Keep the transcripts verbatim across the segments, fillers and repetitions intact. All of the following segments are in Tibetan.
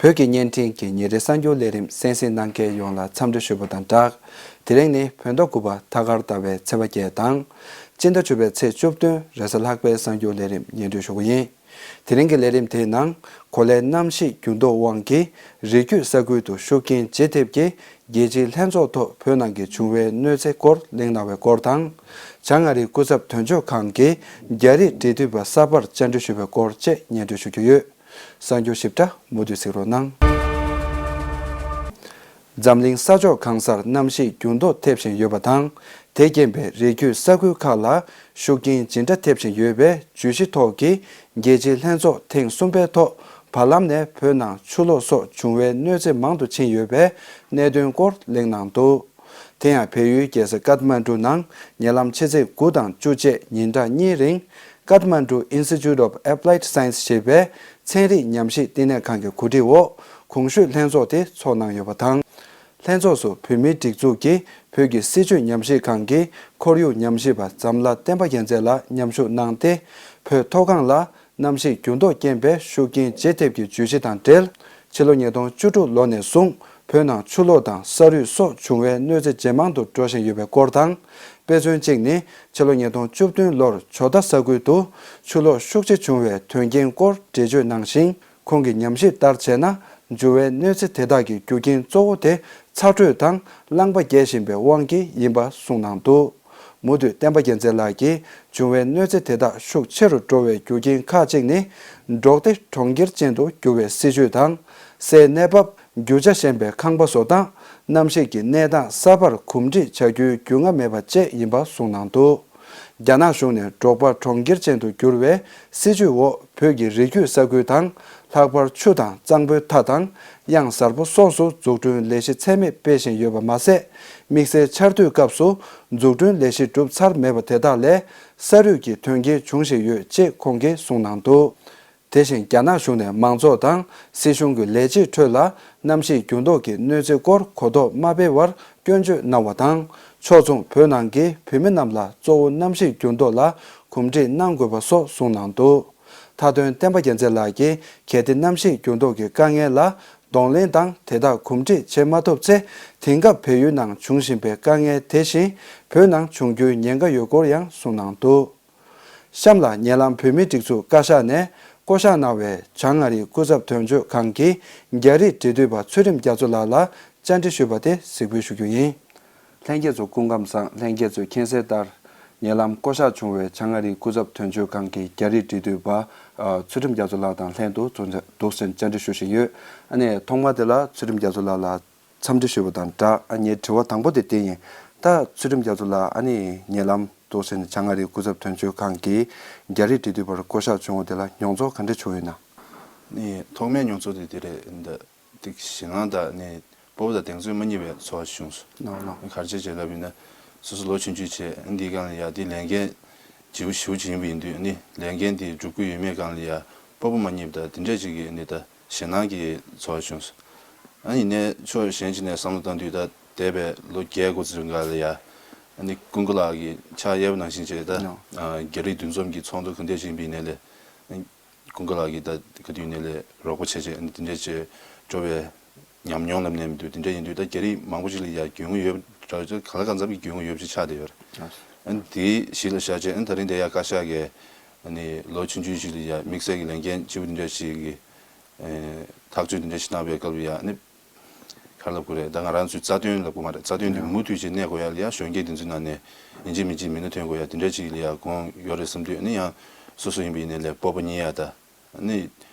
བོད་ཀྱི་བརྙན་འཕྲིན་གྱི་ཉིན་རེའི་གསར་འགྱུར་ལས་རིམ་གསན་གཟིགས་གནང་མཁན་ཡོངས་ལ་འཚམས་འདྲི་ཞུ་བ་དང་སྦྲགས། དེ་རིང་ནི་བོད་ཟླ་དགུ་པ་ཐ་སྐར་ཟླ་བའི་ཚེས་པ་བརྒྱད་དང་། སྤྱི་ཟླ་བཅུ་པའི་ཚེས་བཅུ་བདུན་རེས་གཟའ་ལྷག་པའི་གསར་འགྱུར་ལས་རིམ་སྙན་སྒྲོན་ཞུ་གི་ཡིན། དེ་རིང་གི་ལས་རིམ་དེའི་ནང་གོ་ལའི་གནམ་གཤིས་འགྱུར་ལྡོག་དབང་གིས་རི་རྒྱུད་ས་ཁུལ་དུ་ཤུགས་རྐྱེན་ཇེ་ཐེབས་ཀྱིས་རྒྱལ་སྤྱིའི་ལྷན་ཚོགས་ཐོག་བོད་ནང་གི་བྱུང་བའི་གནོད་འཚེ་སྐོར་གླེང་གནང་བའི་སྐོར་དང་། བྱང་ཨ་རིའི་སྐུ་ཚབ་དོན་གཅོད་ཁང་གིས་རྒྱ་རིགས་འབྲེལ་མཐུད་པ་གསར་པར་བཅར་འདྲི་ཞུས་པའི་སྐོར་བཅས་སྙན་སྒྲོན་ཞུ་རྒྱུ་ཡོད། གསར་འགྱུར་ཞིབ་ཕྲ་མུ་མཐུད་གཟིགས་རོགས་གནང་། འཛམ་གླིང་ས་ཕྱོགས་གང་སར་གནམ་གཤིས་འགྱུར་ལྡོག་ཐེབས་བཞིན་ཡོད་པ་དང་། དེ་རྐྱེན་པས་རི་རྒྱུད་ས་ཁུལ་ཁག་ལ་ཤུགས་རྐྱེན་ཇི་འདྲ་ཐེབས་བཞིན་ཡོད་པའི་བརྗོད་གཞི་ཐོག་གི་རྒྱལ་སྤྱིའི་ལྷན་ཚོགས་ཐེངས་གསུམ་པའི་ཐོག་བར་ལམ་ནས་བོད་ནང་ཆུ་ལོག་སོགས་བྱུང་བའི་གནོད་འཚེ་མང་དུ་ཕྱིན་ཡོད་པའི་གནད་དོན་སྐོར་གླེང་གནང་འདུག། དེ་ཡང་བལ་ཡུལ་རྒྱལ་ས་ཀཏ་མན་གྲུ་ནང་ཉེ་ལམ་ཕྱི་ཚེས་དགུ་དང་བཅུ་བཅས་ཉིན་གྲངས་གཉིས་རིང་། Kathmandu Institute of Applied Science ཞེས་པའི་ཚན་རིག་ཉམས་ཞིབ་བསྟི་གནས་ཁང་གི་གོ་སྒྲིག་འོག་གོང་ཞུས་ལྷན་ཚོགས་དེ་ཚོགས་གནང་ཡོད་པ་དང་། ལྷན་ཚོགས་སུ་བོད་མིའི་སྒྲིག་འཛུགས་ཀྱི་བོད་ཀྱི་སྲིད་བྱུས་ཉམས་ཞིབ་ཁང་གི་ཁོར་ཡུག་ཉམས་ཞིབ་པ་འཛམ་ལྷ་བསྟན་པ་རྒྱལ་མཚན་ལགས་མཉམ་ཞུགས་གནང་སྟེ། བོད་མཐོ་སྒང་ལ་གནམ་གཤིས་འགྱུར་ལྡོག་རྐྱེན་པས་ཤུགས་རྐྱེན་ཇེ་ཐེབས་ཀྱི་བརྗོད་གཞི་དང་འབྲེལ། ཕྱི་ལོ་ཉིས་སྟོང་བཅུ་དྲུག་ལོ་ནས་བཟུང་བོད་ནང་ཆུ་ལོག་དང་ས་རུད་སོགས་བྱུང་བའི་གནོད་འཚེ་ཇེ་མང་དུ་འགྲོ་བཞིན་ཡོད་པའི་སྐོར་དང་། དཔེ་མཚོན་གཅིག་ནི་ཕྱི་ལོ་ཉིས་སྟོང་བཅུ་བདུན་ལོར་ཇོ་ཏ་ས་ཁུལ་དུ་ཆུ་ལོག་ཤུགས་ཆེ་བྱུང་བའི་དོན་རྐྱེན་སྐོར་འགྲེལ་བརྗོད་གནང་ཞིང་། ཁོང་གི་ཉམས་ཞིབ་ལྟར་བྱས་ན། འབྱུང་བའི་གནོད་འཚེ་དེ་དག་གི་རྒྱུ་རྐྱེན་གཙོ་བོ་དེ་ཚ་དྲོད་དང་རླངས་པ་རྒྱས་བཞིན་པའི་དབང་གིས་ཡིན་པ་གསུངས་གནང་འདུག། མུ་མཐུད་བསྟན་པ་རྒྱལ་མཚན་ལགས་ཀྱིས་འབྱུང་བའི་གནོད་འཚེ་དེ་དག་ཤུགས་ཆེ་རུ་འགྲོ་བའི་རྒྱུ་རྐྱེན་ཁག་ཅིག་ནི། འབྲོག་སྡེ་གྲོང་ཁྱེར་ཅན་དུ་འགྱུར་བའི་སྲིད་བྱུས་དང་། སའི་གནས་བབ་རྒྱུ་ཆ་ཞན་པའི་ཁང་པ་བཟོ་སྟངས། གནམ་གཤིས་ཀྱི་གནས་སྟངས་གསར་པར་གོམས་འདྲིས་བྱ་རྒྱུའི་རྒྱུས་མངའ་མེད་པ་བཅས་ཡིན་པ་གསུངས་གནང་འདུག། རྒྱ་ནག་གཞུང་ནས་འབྲོག་པ་གྲོང་ཁྱེར་ཅན་དུ་བསྒྱུར་བའི་སྲིད་བྱུས་འོག་བོད་ཀྱི་རི་རྒྱུད་ས་ཁུལ་དང་། ལྷག་པར་ཆུ་དང་གཙང་པོའི་མཐའ་དང་། གཡང་གཟར་པོ་སོགས་སུ་འཛུགས་སྐྲུན་ལས་གཞི་ཚད་མེད་སྤེལ་བཞིན་ཡོད་པ་མ་ཟད། དམིགས་བསལ་ཆར་དུས་སྐབས་སུ་འཛུགས་སྐྲུན་ལས་གཞི་གྲུབ་ཚར་མེད་པ་དེ་དག་ལས་ས་རུད་ཀྱི་དོན་རྐྱེན་འབྱུང་བཞིན་ཡོད་ཅེས་ཁོང་གིས་གསུངས་གནང་འདུག། དེ་བཞིན་རྒྱ་ནག་གཞུང་ནས་མང་ཚོགས་དང་སྲིད་གཞུང་གི་ལས་བྱེད་ཁྲོད་ལ་གནམ་གཤིས་འགྱུར་ལྡོག་གི་གནོད་འཚེ་སྐོར་གོ་རྟོགས་མ་སྤེལ་བར་སྐྱོན་བརྗོད་གནང་བ་དང་། ཕྱོགས་མཚུངས་བོད་ནང་གི་བོད་མི་རྣམས་ལ་གཙོ་བོ་གནམ་གཤིས་འགྱུར་ལྡོག་ལ་གོམས་འདྲིས་གནང་དགོས་པ་སོགས་གསུངས་གནང་འདུག། མཐའ་དོན་བསྟན་པ་རྒྱལ་མཚན་ལགས་ཀྱིས་གལ་ཏེ་གནམ་གཤིས་འགྱུར་ལྡོག་གི་དཀའ་ངལ་ལ་གདོང་ལེན་དང་དེ་དག་གོམས་འདྲིས་བྱེད་མ་ཐུབ་ཚེ། དེང་སྐབས་བལ་ཡུལ་ནང་འབྱུང་བཞིན་པའི་དཀའ་ངལ་དེ་བཞིན་བོད་ནང་འབྱུང་རྒྱུའི་ཉེན་ཁ་ཡོད་སྐོར་ཡང་གསུངས་གནང་འདུག། གཤམ་ལ་ཉེ་ལམ་བོད་མིའི་སྒྲིག་འཛུགས་བཀའ་ཤག་ནས་བསྐོ་གཞག་གནང་བའི་བྱང་ཨ་རིའི་སྐུ་ཚབ་དོན་གཅོད་ཁང་གི་རྒྱ་རིགས་འབྲེལ་མཐུད་པ་ཚུལ་ཁྲིམས་རྒྱ་མཚོ་ལགས་ལ་བཅར་འདྲི་ཞུས་པ་དེ་གཟིགས་འབུལ་ཞུ་རྒྱུ་ཡིན། ལྷན་རྒྱས་ཚོ་སྐུ་ཁམས་བཟང་། ལྷན་རྒྱས་ཚོས་མཁྱེན་གསལ་ལྟར། ཉེ་ལམ་བསྐོ་གཞག་བྱུང་བའི་བྱང་ཨ་རིའི་སྐུ་ཚབ་དོན་གཅོད་ཁང་གི་རྒྱ་རིགས་འབྲེལ་མཐུད་པ། ཨ། ཚུལ་ཁྲིམས་རྒྱ་མཚོ་ལགས་དང་ལྷན་དུ་འདུག་སེ་བཅར་འདྲི་ཞུ་བཞིན་ཡོད། ཨ་ནི་ཐོག་མ་དེ་ལ་ཚུལ་ཁྲིམས་རྒྱ་མཚོ་ལགས་ལ་འཚམས་འདྲི་ཞུས་པ་དང་སྦྲགས། ཨ། ངའི་དྲི་བ་དང་པོ་དེ་དེ་ཡིན། ད་ཚུལ་ཁྲིམས་རྒྱ་མཚོ་ལགས། ཨ་ནི་ཉེ་ལམ་འདུག་སེ་བྱང་ཨ་རིའི་སྐུ་ཚབ་དོན་གཅོད་ཁང་གི་རྒྱ་རིགས་འབྲེལ་མཐུད་པར་བསྐོ་གཞག་བྱུང་བ་དེ་ལ་མྱོང་ཚོར་ག་འདྲ་བྱུང་ཡོད་ན། ནི་ཐོག་མའི་མྱོང་ཚོར་དེ་དེ་རེད་འདི། དེ་ཞེད་སྣང་དང་ནི་སྤོབས་པ་དང་གདེང་ཚོད་མ་རྙེད་པའི་ཚོར་བ་བྱུང་སོང་། ནོ་ནོ། ག་རེ་བྱས་བྱས་ལབ་ཡིན་ན། སོ་སོ་ལོ་ཆུང་ཆུང་བྱས་འདིའི་སྒང་ལ་ཡ་དེ་ལས་འགན་ལྗིད་པོ་ཞེ་པོ་ཅིག་ཡིན་པ་ཡིན་དུས་ནི་ལས་འགན་དེ་སྒྲུབ་ཀྱི་ཡོད་མེད་སྒང་ལ་ཡ་སྤོབས་པ་མ་རྙེད་པ་དང་དེ་འདྲ་ཅིག་གི་ནི་ད་ཞེད་སྣང་གི་ཚོར་བ་བྱུང་སོང་། ཨ་ཡིན་ནའི་ཕྱོགས་གཞན་ཅིག་ནས་བསམ་བློ་བཏང་དུས་ད་འདས་པའི་ལོ་བརྒྱད་དགུ་ཙམ་སྒང་ལ་ཡ་ཨ་ནི་ཀུན་དགའ་ལགས་ཀྱིས་ཕྱག་གཡས་པ་ནང་བཞིན་བྱས་ད་ནོ། ཨ། རྒྱ་རིགས་འདུ་འཛོམས་ཀྱི་ཚོགས་འདུ་ག་འདྲ་ཅིག་ཡིན་པ་ཡིན་ནའི་ལས། ཀུན་དགའ་ལགས་ཀྱིས་ད་ག་དུས་ནས་ལས་རོགས་པ་བྱས་བྱས་འདི་འདྲས་བྱས་འགྲོ་བའི་ཉམས་མྱོང་ལབ་ནས་མི་འདུག། འདི་འདྲས་ཡིན་དུས་ད་རྒྱ་རིགས་མང་པོ་ཅིག་ལ་ཡ་རྒྱུས་མངའ་ཡོད་ག་ལ་གང་འཚམ་གྱི་རྒྱུས་མངའ་ཡོད་པ་ཅིག་ཆགས་བསྡད་ཡོད་རེད། ཨ་ནི་དེ་གཞི་ལ་བཞག་བྱས་ཨ་ནི་ད་རིང་དེ་ཡ་བཀའ་ཤག་གིས་ཨ་ནི་ལོ་ཆུང་ཆུང་ཅིག་ལ་ཡ་དམིགས་བསལ་གྱི་ལས་འགན་ལྗིད་པོ་འདི་འདྲས་ཞིག་གི་ཐག་གཅོད་འདི་འདྲས་ཞིག་གནང་བའི་སྐབས་ལ་ཡ་ཨ་ནི། ག་རེ་ལབ་དགོས་རེད། ད་ང་རང་ཚོའི་རྩ་དོན་ལབ་དགོས་མ་རེད། རྩ་དོན་དེ་ཡང་མུ་མཐུད་བྱས་གནས་དགོས་ཡ་ལ་ཡ་གཞོན་སྐྱེས་དེ་ཚོའི་ནང་ནས་ཡིན་གཅིག་མིན་གཅིག་མི་སྣ་ཐོན་དགོས་ཡ་དེ་འདྲ་ཅིག་ལ་ཡ་དགོངས་ཡོད་རེད་བསམ་དུས་ཨ་ནི་ཡང་སོ་སོ་ཡིན་པ་ཡིན་ནའི་ལས་སྤོབས་པ་རྙེད་ཡ་ད་ཨ་ནི་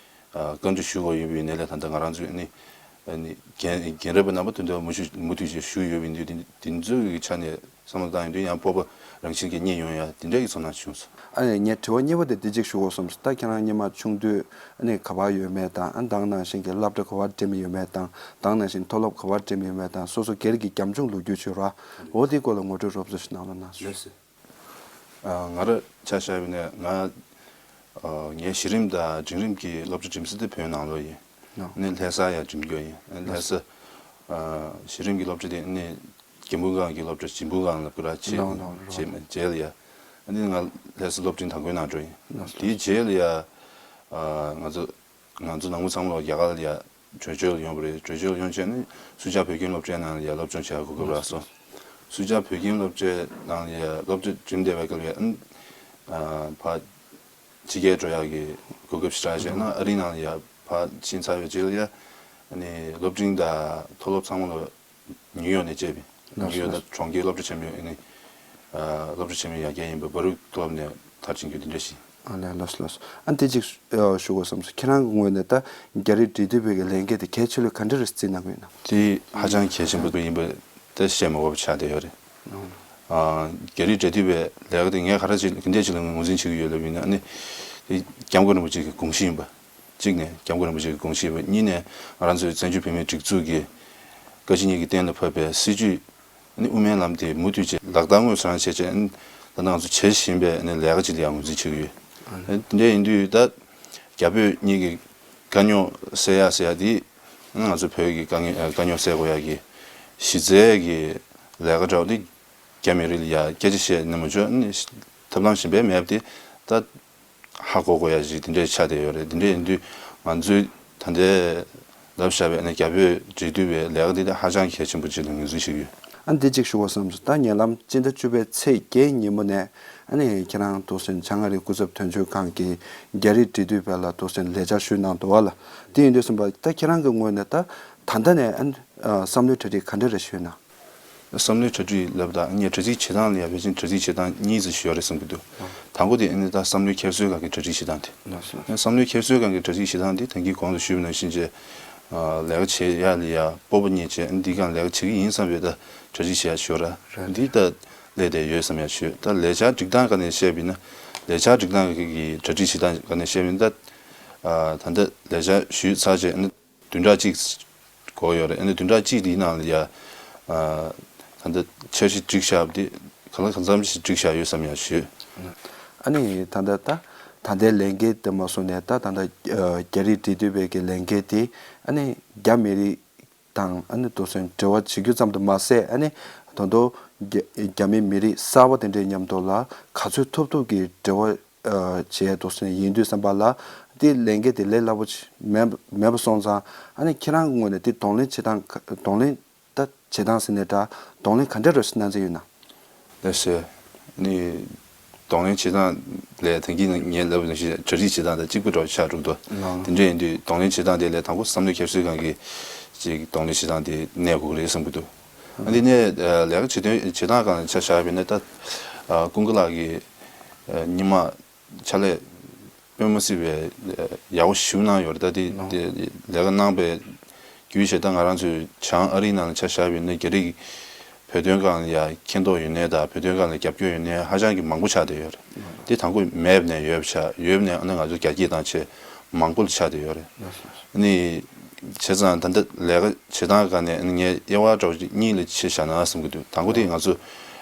བཀའ་འདྲི་ཞུ་དགོས་ཡོད་པ་ཡིན་ནའི་ལས་ད་ལྟ་ང་རང་ཚོའི་ཨ་ནི་ཨ་ནི་རྒན་རྒན་རབས་པ་རྣམ་པ་དེ་འདྲ་མུ་མཐུད་མུ་མཐུད་བྱས་ཞུ་ཡོད་པ་ཡིན་དུས་དེ་དེ་ཚོའི་ཆ་ནས། བསམ་བློ་བཏང་ཡོང་དུས་ཡང་སྤོབས་པ་རང་བཞིན་གྱིས་རྙེད་ཡོང་ཡ་དེ་འདྲ་གི་ཚོར་སྣང་བྱུང་སོང་། ཨ་ནི་ངའི་དྲི་བ་གཉིས་པ་དེ་འདི་གཅིག་ཞུ་དགོས་བསམ་སོང་། ད་ཁྱེད་རང་སྔོན་མ་ཆུང་དུས་ཨ་ནི་ག་པར་ཡོད་མེད་དང་ཨ་ནི་ད་ག་ནང་བཞིན་གྱི་སློབ་གྲྭ་ག་པར་འགྲིམས་ཡོད་མེད་དང་ད་ག་ནང་བཞིན་མཐོ་སློབ་ག་པར་འགྲིམས་ཡོད་མེད་དང་སོ་སོ་སྒེར་གྱི་རྒྱབ་ལྗོངས་ལོ་རྒྱུས་བྱོས་ར་འོ་དེའི་སྐོར་ལ་ངོ་སྤྲོད་རོབ་ཙམ་ཞིག་གནང་རོགས་གནང་། ལགས་སོ། ཨ། ང་རང་ཆ་བཞག་པ་ཡིན་ན་ང་ཨ་ངའི་གཞི་རིམ་དང་འབྲིང་རིམ་གྱི་སློབ་གྲྭ་འགྲིམས་ས་དེ་བོད་ནང་ལོགས་ཡིན། ཨ་ནི་ལྷ་ས་ཡར་འགྲིམས་རྒྱུ་ཡིན། ཨ་ནི་ལྷ་ས་ཨ་གཞི་རིམ་གྱི་སློབ་གྲྭ་དེ་ཨ་ནི། སྐྱིན་འབུམ་སྒང་གྱི་སློབ་གྲྭ་སྦྱིན་པུ་སྒང་ལ་བསྐུར་བ་བྱས། ལགས་ལགས་ལགས། རྗེས་མ་རྗེས་ལ་ཡ། ཨ་ནི་ང་ལྷ་ས་སློབ་འབྲིང་དང་པོའི་ནང་འགྲོ་ཡིན། ལགས་སོ། དེའི་རྗེས་ལ་ཡ། ཨ་ང་ཚོ་ང་ཚོ་ནང་མི་ཚང་མ་ལོག་རྒྱ་གར་ལ་ཡ། བྲོས་བྱོལ་ཡོང་བ་རེད། བྲོས་བྱོལ་ཡོང་བྱས་ནས་སུ་ཇཱ་བོད་ཁྱིམ་སློབ་གྲྭའི་ནང་ལ་ཡ་སློབ་སྦྱོང་བྱེད་ཡ་གོ་སྐབས་རག་སོང་། སུ་ཇཱ་བོད་ཁྱིམ་སློབ་གྲྭའི་ནང་ལ་ཡ་སློབ་གྲྭ་འགྲིམས་བསྡད་པའི་སྐབས་ལ་ཡ་ཨ་ནི་ཕར་ཕྱི་རྒྱལ་འགྲོ་ཡག་གི་གོ་སྐབས་ཤིག་རག་བྱས་ན་ཨ་རིའི་ནང་ལ་ཡ་ཕར་ཕྱིན་ཚར་བའི་རྗེས་ལ་ཡ་ཨ་ནི་སློབ་འབྲིང་དང་མཐོ་སློབ་ཚང་མ་ལ་ནིའུ་ཡོག་ནས་བཅད་པའི་ལགས་སོ། ནིའུ་ཡོག་ལགས་དང་གྲོང་ཁྱེར་སློབ་གྲྭ་ཆེན་མོའི་ཨ་ནི་ཨ་སློབ་གྲྭ་ཆེན་མོའི་ཡར་རྒྱས་ཡིན་པའི་བར་དུ་མཐོ་སློབ་ནས་མཐར་ཕྱིན་རྒྱུ་དེ་འདྲ་ཞིག་ཨ་ལས། ལགས་སོ། ལགས་སོ། ཨ་འདི་གཅིག་ཨ་ཞུ་དགོས་བསམ་སོང་། ཁྱེད་རང་གི་ངོས་ནས་ད་རྒྱ་རིགས་འབྲེལ་མཐུད་པའི་ལས་འགན་དེ་གལ་ཆེ་ལོས་ག་འདྲ་རེ་བརྩི་གནང་གི་ཡོད་ན། དེ་ཧ་ཅང་གལ་ཆེན་པོ་ཡིན་པ་ད་བཤད་མ་དགོས་པ་ཆགས་བསྡད་ཡོད་རེད། ཨ་རྒྱ་རིགས་འབྲེལ་མཐུད་པའི་ལས་ཀ་དེ་ངས་ག་རེ་བྱེད་ག་འདྲས་ཅིག་ལ་ངོས་འཛིན་བྱེད་ཀྱི་ཡོད་ལབ་ཡིན་ན་ཨ་ནི་དེ་སྐྱབས་མགོན་རིན་པོ་ཆེ་གི་དགོངས་གཞི་ཡིན་པ། གཅིག་ནས་སྐྱབས་མགོན་རིན་པོ་ཆེ་གི་དགོངས་གཞི་ཡིན་པ། གཉིས་ནས་ང་རང་ཚོའི་བཙན་བྱོལ་བོད་མིའི་སྒྲིག་འཛུགས་ཀྱི་བཀའ་སྤྱི་གཉིས་ཀྱིས་གཏན་ལ་ཕབ་པའི་སྲིད་བྱུས་ནི་དབུ་མའི་ལམ་དེ་མུ་མཐུད་བྱས་ལག་བསྟར་དངོས་སུ་རང་བྱས་བྱས་ད་ལྟ་ང་ཚོ་བྱེད་བཞིན་པའི་ནི་ལས་ཀ་ཅིག་ལ་ཡང་ངོས་འཛིན་བྱེད་ཀྱི་ཡོད། དེ་འདྲ་ཡིན་དུས་ད་རྒྱ་བོད་གཉིས་ཀྱི་དཀའ་རྙོག་སེལ་ཡག་ཟེར་ཡག་དེ་ང་ཚོ་བོད་ཀྱི་དཀའ་ངལ་དཀའ་རྙོག་སེལ་དགོས་ཡག་གི་གཞི་རྩའི་གི་ལས་ཀ་འདྲ་བོ་དེ་རྒྱ་མི་རིགས་ལ་ཡ་སྐད་ཆ་བཤད་ནས་མ་བྱུང་ནི་ཐབས་ལམ་གཞན་པ་མེད་པ་དེ་ད། ཧ་གོ་དགོས་ཡ་ཞིག་དེ་འདྲས་ཆགས་བསྡད་ཡོད་རེད། དེ་འདྲས་ཡིན་དུས་ང་ཚོའི་ད་ལྟའི་ལབ་བཞག་པའི་ནི་རྒྱ་བོད་འབྲེལ་མཐུད་པའི་ལས་ཀ་འདི་ད་ཧ་ཅང་གལ་ཆེན་པོ་ཅིག་ལ་ངོས་འཛིན་བྱེད་ཀྱི་ཡོད། ཨ་འདི་གཅིག་ཞུ་དགོས་བསམ་སོང་། ད་ཉེ་ལམ་སྤྱི་ཟླ་བཅུ་པའི་ཚེས་བརྒྱད་ཉིན་མོ་ནས་ཨ་ནི་ཁྱེད་རང་འདུག་སེ་བྱང་ཨ་རིའི་སྐུ་ཚབ་དོན་གཅོད་ཁང་གི་རྒྱ་རིགས་འབྲེལ་མཐུད་པ་ལ་འདུག་སེ་ལས་བཅར་ཞུས་གནང་འདུག་བ་ལ། དེ་ཡིན་དུས་ཙམ་པ་ད་ཁྱེད་རང་གི་ངོས་ནས་ད་ད་ལྟ་ནས་ཨ་ནི་བསམ་བློའི་གྲ་སྒྲིག་ག་འདྲ་རེ་ཞུས་ན། བསམ་བློའི་གྲ་སྒྲིག་ལབ་དང་ངས་གྲ་སྒྲིག་བྱེད་སྟངས་ལ་ཡ་ཕལ་ཆེར་གྲ་སྒྲིག་བྱེད་སྟངས་གཉིས་ཙམ་ཞིག་ཡོད་རེད་བསམ་གྱི་འདུག་དང་པོ་དེ་ཨ་ནི་ད་བསམ་བློའི་འཁྱེར་སོའི་སྒང་གི་གྲ་སྒྲིག་བྱེད་སྟངས་དེ། ལགས་སོ། བསམ་བློའི་འཁྱེར་སོའི་སྒང་གི་གྲ་སྒྲིག་བྱེད་སྟངས་དེ་ད་གིན་གོང་དུ་ཞུས་པ་ནང་བཞིན་བྱས། ལས་ཀ་བྱེད་ཡ་ལ་ཡ་སྤོབས་པ་རྙེད་བྱས་ཨ་ནི་འདི་སྒང་ལས་ཀ་བྱེད་ཀྱི་ཡིན་བསམ་པའི་ད་གྲ་སྒྲིག་བྱེད་ཡ་ཞོར་ར་འདི་ད་ལས་དེ་ཡོད་བསམ་ཡ་ཞུས། ད་ལས་འཆར་སྒྲིག་སྟངས་སྒང་ནས་བཤད་པ་ཡིན་ན་ལས་འཆར་སྒྲིག་སྟངས་ཀྱི་གྲ་སྒྲིག་བྱེད་སྟངས་སྒང་ནས་བཤད་པ་ཡིན་ན་ད་ད་ལྟ་ལས་འཆར་ཞུས་ཚར་རྗེས་ཨ་ནི། བདུན་ཕྲག་གཅིག་འགོར་ཡོད་རེད། ཨ་ནི་བདུན་ཕྲག་གཅིག་འདིའི་ནང་ལ་ཡ། ད་ལྟ་འཆར་གཞི་བསྒྲིགས་བཞག་པ་འདི་གང་ལ་གང་འཚམ་ཞིག་བསྒྲིགས་བཞག་ཡོད་བསམ་ཡ་ཞུས། ཨ་ནི་ད་ལྟ་ད་ད་ལྟའི་ལས་འགན་དེ་མ་སོང་ནས་ད་ད་ལྟ་རྒྱ་རིགས་འབྲེལ་མཐུད་པའི་གི་ལས་འགན་དེ་ཨ་ནི་རྒྱ་མི་རིགས་དང་ཨ་ནི་དུ་སོན་འབྲེལ་བ་བྱེད་རྒྱུ་ཙམ་དུ་མ་ཟད་ཨ་ནི་ད་དུང་རྒྱ་རྒྱ་མི་མི་རིགས་གསར་པ་དེ་འདྲའི་མཉམ་དུ་ལ་ག་ཚོད་ཐུབ་ཐུབ་ཀྱི་འབྲེལ་བ། བྱས་འདུག་སེ་ཡིན་དུས་བསམ་པ་ལ་དེ་ལས་འགན་དེ་ལས་སླ་པོ་ཅིག་མེད་མེད་པ་སོང་ཙང་ཨ་ནི་ཁྱེད་རང་གི་ངོས་ནས་དེ་གདོང་ལེན་བྱེད་སྟངས་ག་གདོང་ལེན་ད་བྱེད་སྟངས་ཟེར་ནས་འདྲ་གདོང་ལེན་ག་འདྲ་རེ་ཞིག་གནང་རྩིས་ཡོད་ན། ལགས་སོ། ནི་གདོང་ལེན་བྱེད་སྟངས་ལས་ད་གིན་ངས་ལབ་པ་ནང་བཞིན་གྲ་སྒྲིག་བྱེད་སྟངས་དང་གཅིག་པ་འདྲ་བོ་ཆགས་འགྲོ་གི་འདུག་ལགས། དེ་འདྲ་ཡིན་དུས་གདོང་ལེན་བྱེད་སྟངས་དེ་ལས་དང་པོ་བསམ་བློའི་འཁྱེར་སོའི་སྒང་གི་ཅིག་གདོང་ལེན་བྱེད་སྟངས་དེ་གནས་དགོས་ཀྱི་རེད་བསམ་གྱི་འདུག་ཨ་འདི་ནས་ལས་ཀ་བྱེད་དོན་བྱེད་སྟངས་སྒང་ནས་ཆ་བཞག་པ་ཡིན་ན་ད་ཀུན་དགའ་ལགས་ཀྱིས་སྔོན་མ། ཕྱག་ལས་དཔེ་མ་སྲིད་པའི་ཡག་པོ་ཞིག་གནང་ཡོད་རེད། ད་དེ་ལགས། དེ་ལས་ཀ་གནང་པའི་བརྒྱུད་བྱས་ད་ང་རང་ཚོའི་བྱང་ཨ་རིའི་ནང་ལ་ཆ་བཞག་པ་ཡིན་ན་རྒྱ་རིགས་བོད་དོན་སྒང་ལ་ཡ་མཁྱེན་རྟོགས་ཡོད་མཁན་དང་བོད་དོན་སྒང་ལ་རྒྱབ་སྐྱོར་ཡོད་མཁན་ཧ་ཅང་གི་མང་པོ་ཆགས་བསྡད་ཡོད་རེད། དེ་དང་པོ་མེད་པ་ནས་ཡོད་པ་ཆགས་ཡོད་པ་ནས་ཨ་ནི་ང་ཚོ་རྒྱ་སྐྱེད་བཏང་བྱས་མང་པོ་ལ་ཆགས་བསྡད་ཡོད་རེད། ཨ་ནི་བྱས་ཙང་ད་ལྟ་ལས་ཀ་བྱེད་སྟངས་སྒང་ནས་ཨ་ནི་ངས་དབྱེ་བ་འདྲ་བོ་ཅིག་གཉིས་ལ་ཕྱེ་བཞག་ན་བསམ་གྱི་འདུག་དང་པོ་དེ་ང་ཚོ་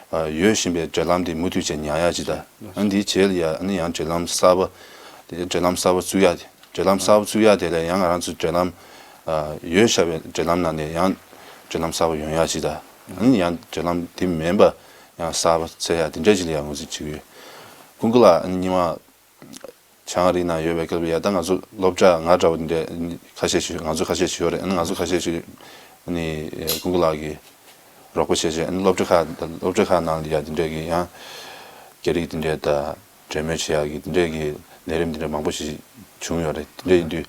ཡོད་བཞིན་པའི་འབྲེལ་ལམ་དེ་མུ་མཐུད་བྱས་ཉར་ཡག་ཅིག་དང་། ཨ་ནི་དེའི་རྗེས་ལ་ཡ་ཨ་ནི་ཡང་འབྲེལ་ལམ་གསར་པ། དེ་འབྲེལ་ལམ་གསར་པ་བཙུགས་ཡག་དེ། འབྲེལ་ལམ་གསར་པ་བཙུགས་ཡག་དེ་ལས་ཡང་ང་རང་ཚོ་འབྲེལ་ལམ་ཡོད་བཞག་པའི་འབྲེལ་ལམ་ནང་ནས་ཡང་འབྲེལ་ལམ་གསར་པ་ཡོང་ཡག་ཅིག་དང་། ཨ་ནི་ཡང་འབྲེལ་ལམ་དེ་མིན་པ་ཡང་གསར་པ་བཙལ་ཡག་དེ་འདྲ་ཅིག་ལ་ཡང་ངོས་འཛིན་བྱེད་ཀྱི་ཡོད། ཀུན་དགའ་ལགས་ཨ་ནི་སྔོན་མ་བྱང་ཨ་རིའི་ནང་ཡོད་པའི་སྐབས་ལ་ཡ་ད་ང་ཚོ་སློབ་གྲྭ་ང་འདྲ་བོ་འདི་འདྲ་ཁ་ཤས་ཤིག་ང་ཚོ་ཁ་ཤས་ཤིག་ཡོད་རེད། ཨ་ནི་ང་ཚོ་ཁ་ཤས་ཤིག་ཨ་ནི་ཀུན་དགའ་ལགས་ཀྱིས་རོགས་པ་བྱས་བྱས་ཨ་ནི་སློབ་གྲྭ་ཁག་སློབ་གྲྭ་ཁག་ནང་ལ་ཡ་དེ་འདྲ་གི་ཡང་རྒྱ་རིགས་དེ་འདྲ་དང་འབྲེལ་མོལ་བྱེད་ཡག་གི་དེ་འདྲ་གི་ལས་རིམ་དེ་འདྲ་མང་པོ་ཞིག་བྱུང་ཡོད་རེད། དེ་འདྲ་ཡིན་དུས་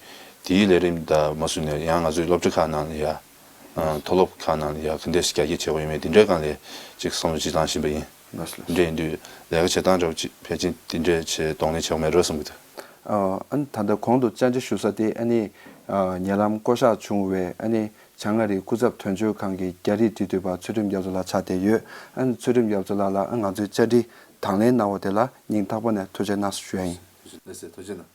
དེའི་ལས་རིམ་དང་མ་བཟུང་ནས་ཡང་ང་ཚོའི་སློབ་གྲྭ་ཁག་ནང་ལ་ཡ། ཨ། མཐོ་སློབ་ཁག་ནང་ལ་ཡ་ག་འདྲས་ཤིག་རྒྱ་སྐྱེད་བྱེད་དགོས་ཡོད་མེད་འདི་འདྲའི་སྒང་ལ་ཅིག་བསམ་བློ་ཅིག་བཏང་བཞིན་པ་ཡིན། ལགས་སོ། འདི་འདྲ་ཡིན་དུས་ལས་ཀ་བྱེད་སྟངས་འདྲ་བོ་ཅིག་ཕལ་ཆེར་འདི་འདྲས་བྱས་གདོང་ལེན་བྱེད་དགོས་མེད་འགྲོ་བསམ་གྱི་འདུག་ཨ་ནི་ད་ལྟ་གོང་དུ་བཅར་འདྲི་ཞུ་ས་དེ་ཨ་ནི་ཉེ་ལམ་བསྐོ་གཞག་བྱུང་བའི་ཨ་ནི་བྱང་ཨ་རིའི་སྐུ་ཚབ་དོན་གཅོད་ཁང་གི་རྒྱ་རིགས་འབྲེལ་མཐུད་པ་ཚུལ་ཁྲིམས་རྒྱ་མཚོ་ལགས་ཆགས་བསྡད་ཡོད། ཨ་ནི་ཚུལ་ཁྲིམས་རྒྱ་མཚོ་ལགས་ལ་ང་ཚོའི་བཅར་འདྲི་དང་ལེན་གནང་བ་དེ་ལ་སྙིང་ཐག་པ་ནས་ཐུགས་རྗེ་གནང་ཞུ་ཡ་ཡིན། ལགས་སོ། ཐུགས་རྗེ་གནང་།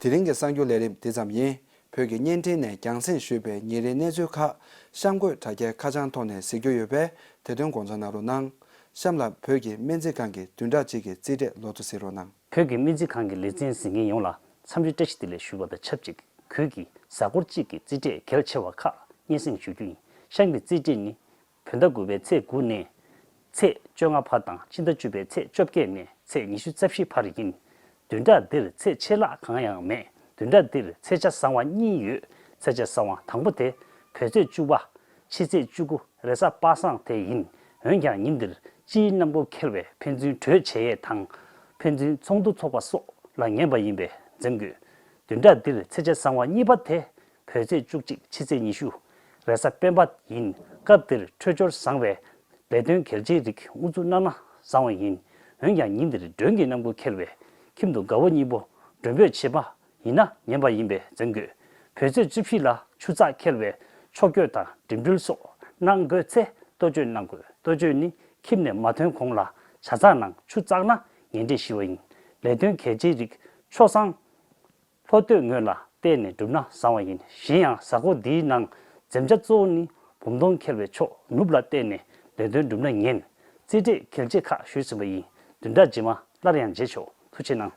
དེ་རིང་གི་གསར་འགྱུར་ལས་རིམ་འདི་ཙམ་ཡིན། བོད་ཀྱི་བརྙན་འཕྲིན་ནས་རྒྱང་སྲིང་ཞུས་པའི་ཉིན་རེའི་གནས་ཚུལ་ཁག་གཤམ་འཁོད་དྲ་རྒྱའི་ཁ་བྱང་ཐོག་ནས་གཟིགས་རྒྱུ་ཡོད་པས་དེ་དོན་དགོངས་འཇགས་གནང་རོགས་གནང་། གཤམ་ལ་བོད་ཀྱི་སྨན་རྩིས་ཁང་གི་བདུན་ཕྲག་གཅིག་གི་རྩིས་ཁྲའི་ལོ་ཐོ་གཟིགས་རོགས་གནང་། བོད་ཀྱི་སྨན་རྩིས་ཁང་གི་ལེ་ཚན་གཟིགས་མཁན་ཡོངས་ལ་འཚམས་འདྲི་བཀྲ་ཤིས་བདེ་ལེགས་ཞུ་བ་དང་ཆབས་ཅིག་ཁུལ་གྱི་གཟའ་འཁོར་གཅིག་གི་རྩིས་ཁྲའི་གལ་ཆེ་བ་ཁག་སྙན་སེང་ཞུ་རྒྱུ་ཡིན། གཤམ་གྱི་རྩིས་ཁྲ་ནི། བོད་ཟླ་དགུ་པའི་ཚེས་དགུ་ནས་ཚེས་བཅོ་ལྔ་བར་དང་ཕྱི་ཟླ་བཅུ་པའི་ཚེས་བཅོ་བརྒྱད་ནས་ཚེས་ཉི་ཤུ་རྩ་བཞི་བར་ཡིན། བདུན་ཕྲག་འདིར་ཚེས་ཆད་ལྷག་གང་ཡང་མེད། བདུན་ཕྲག་འདིར་ཚེས་ཆ་བཟང་བ་གཉིས་ཡོད། ཚེས་བཅད་གསང་བ་དང་པོ་དེ་བོད་ཚེས་བཅུ་པ། ཕྱི་ཚེས་བཅུ་དགུ་རེས་གཟའ་པ་སངས་དེ་ཡིན། འོན་ཀྱང་ཉིན་འདིར་སྤྱིའི་གནམ་སྒོ་འཁེལ་བས་ཕན་ཚུན་གྲོས་བྱེད་ཡས་དང་། ཕན་ཚུན་ཚོགས་འདུ་ཚོགས་པ་སོགས་ལ་ངན་པ་ཡིན་པས་འཛེམ་དགོས། བདུན་ཕྲག་འདིར་ཚེས་བཅད་གསང་བ་གཉིས་པ་དེ་བོད་ཚེས་བཅུ་གཅིག་ཕྱི་ཚེས་ཉི་ཤུ། རེས་གཟའ་སྤེན་པ་ཡིན། སྐབས་འདིར་འཕྲོད་སྦྱོར་བཟང་བས་ལས་དོན་གལ་ཆེའི་རིགས་དབུ་འཛུགས་གནང་ན་བཟང་བ་ཡིན། འོན་ཀྱང་ཉིན་འདིར་མགྲོན་གྱི་གནམ་སྒོ་འཁེལ་བས་ཁྱིམ་དུ་དགའ་བོ་གཉིས་པོ་མགྲོན་འབོད་བྱེད་པ་ཡིན་ན་ངན་པ་ཡིན་པས་འཛེམ་དགོས། བོད་ཚེས་བཅུ་བཞི་ལ་ཆུ་ཚགས་འཁེལ་བས་ཕྱོགས་བསྐྱོད་དང་འགྲིམ་འགྲུལ་སོགས་གནང་དགོས་ཚེ་ལྟོ་དཔྱོད་གནང་དགོས། ལྟོ་དཔྱོད་ནི་ཁྱིམ་ནས་མ་ཐོན་གོང་ལ་ཇ་ཚགས་ནང་ཆུ་བཙགས་ན་ངན་འབྲས་ཞི་བ་ཡིན། ལས་དོན་གལ་ཆེའི་རིགས་ཆོས་བཟང་། ལྷོ་སྟོད་ངོས་ལ་བལྟས་ནས་བསྒྲུབས་ན་བཟང་བ་ཡིན། གཞན་ཡང་གཟའ་འཁོར་འདིའི་ནང་འཛེམ་བྱ་གཙོ་བོ་ནི་བུམ་སྟོང་འཁེལ་བའི་ཕྱོགས་ནུབ་ལ་བལྟས་ནས་ལས་དོན་བསྒྲུབས་ན་ངན། རྩིས་འབྲས་གལ་ཆེ་ཁག་ཞུས་ཟིན་པ་ཡིན། བདུན་ཕྲག་རྗེས་མ་སླར་ཡང་མཇལ་ཆོག་ཐུགས་ཆེ་གནང་།